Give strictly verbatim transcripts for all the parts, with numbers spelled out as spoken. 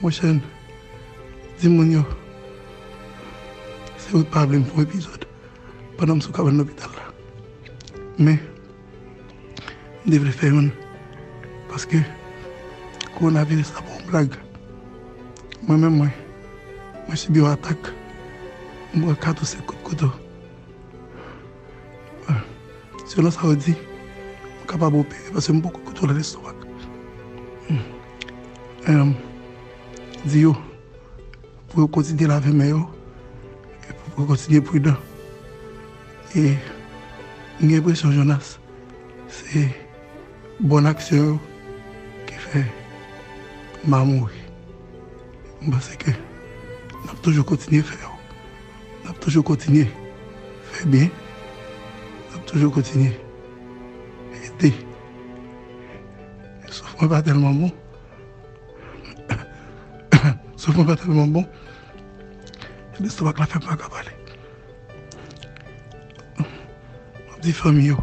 Monchè, di moun yo, se ou t pa vle m fè yon epizòd pandan m sou kabann lopital la. Men, m te vle fè youn, paske kowonaviris la pa yon blag. Mwen menm, mwen, mwen sibi yon atak. M pran kat ou senk kout kouto. Selon sa yo di, m kapab opere paske m poko kontwole lestomak. Em, di yo pou yo kontinye lave men yo, e pou yo kontinye pridan. E m gen enpresyon, Jonas, se bòn aksyon yo ki fè m pa mouri. M panse ke n ap toujou kontinye fè yo. N ap toujou kontinye fè byen. N ap toujou kontinye ede. Souf mwen pa tèlman bon. Souf mwen pa tèlman bon. Lestomak la fè m pa ka pale. M ap di fanmi yo,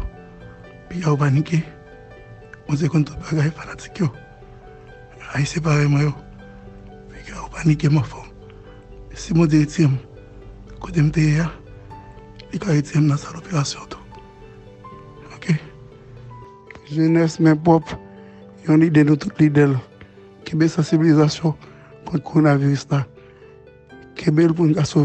piga yo panike. Bondye konn tout bagay, fanatik yo. Ayisyen parèy mwen yo, piga yo panike m anfòm. Si Bondye retire m kote m te ye a, li ka retire m nan sal operasyon tou. Oke? Jenès, men pwòp, yon lide nou tout lide l. Kenbe sansibilizasyon kont kowonaviris la. Kenbe l pou n ka sove